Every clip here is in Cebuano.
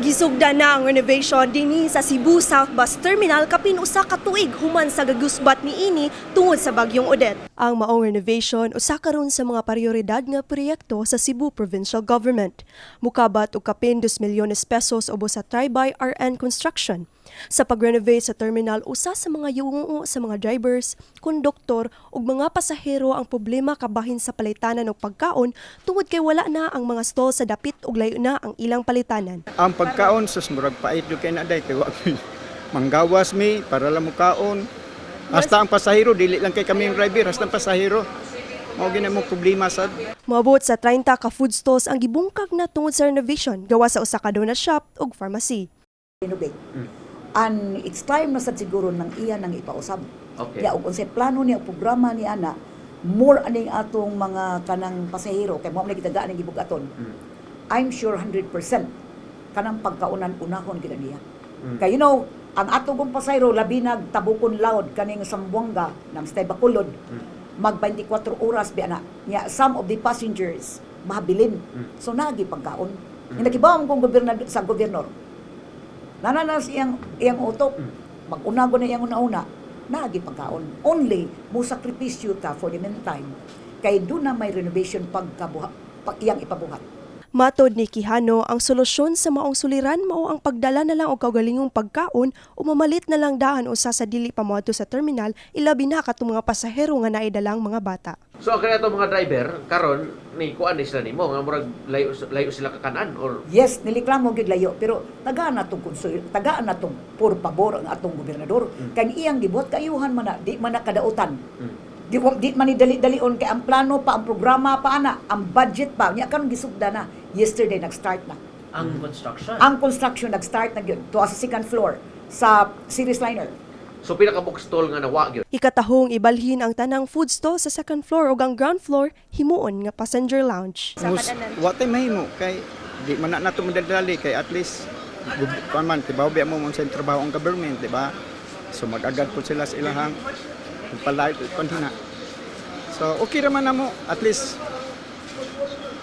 Gisugda na ang renovation dinhi sa Cebu South Bus Terminal kapin usa ka tuig human sa gagusbat niini tungod sa bagyong Odette. Ang maong renovation usa karon sa mga prioridad nga proyekto sa Cebu Provincial Government. Mukabat og kapin 2 milyones pesos ubos sa Tri-by RN Construction. Sa pag-renovate sa terminal, usa sa mga yungo sa mga drivers, konduktor ug mga pasahero ang problema kabahin sa palitanan og pagkaon tungod kay wala na ang mga stall sa dapit ug layo na ang ilang palitanan. Ang pagkaon sus, murag pait jud kay na day kay wa mi manggawas mi para lang mukaon. Hasta ang pasahero, dili lang kay kami ang driver, hasta ang pasahero. Mao gyud mo problema sad. Moabot sa 30 ka food stalls ang gibungkag na tungod sa renovation gawa sa usa ka donut shop ug pharmacy. Renovate. And it's time na sad siguro nang iya nang ipausab. Ya, ug unsay plano niya, ug programa ni ana, more aning atong mga kanang pasahero kay mao man gitagaan ang gibugaton. I'm sure 100% kanang pagkaunan unahon gid niya. Kay ang atong kong pasahero, labi nag Tabukon Loud, kaning Zamboanga nang stay Bacolod, mag 24 oras bi ana. Nya some of the passengers mahabilin. So nagi pagkaon. Mm. Nakibaw kong gobernador sa gobyernor. Nananas iyang iyang utok. Mag-una na iyang una-una. Naagi pagkaon. Only mo sakripisyo ta for the meantime. Kay doon na may renovation pagkabuha, pag iyang ipabuhat. Matod ni Quijano, ang solusyon sa maong suliran mao ang pagdala na lang og kaugalingong pagkaon o mamalit na lang daan usa sa dili pa moadto sa terminal, ilabi na katong mga pasahero nga naidalang mga bata. So ang kaya mga driver karon ni kuan ni sila nimo nga murag layo layo sila kakanan or Yes, niliklamo gyud layo, pero tagaan natong konsul, tagaan natong por pabor ang atong gobernador. Kay ang iyang gibuhat kaayuhan man na, di man na kadautan. Di man ni dali-dalion kay ang plano pa, ang programa pa ana, ang budget pa. Nya karon gisugda na. Yesterday nag-start na. Ang construction. Ang construction nag-start na gyud tuwa sa second floor sa series liner. So pila ka book stall nga nawa gyud? Ikatahong ibalhin ang tanang food stall sa second floor ug ang ground floor himuon nga passenger lounge. Mus, wa tay mahimo kay di man na nato madadali kay at least kuan man kibaw biya mo sa trabaho ang government, di ba? So mag-agad po sila sa ilahang pagpalay kuan na. So okay ra man namo, at least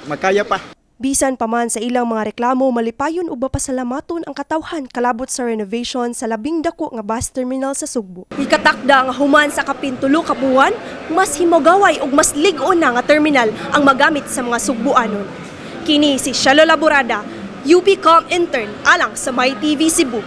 makaya pa. Bisan pa man sa ilang mga reklamo, malipayon ug mapasalamaton ang katawhan kalabot sa renovation sa labing dako nga bus terminal sa Sugbo. Ikatakda nga human sa kapin 3 ka buwan, mas himugaway ug mas lig-on na nga terminal ang magamit sa mga Sugbuanon. Kini si Shalo Laborada, UPCom intern alang sa My TV Cebu.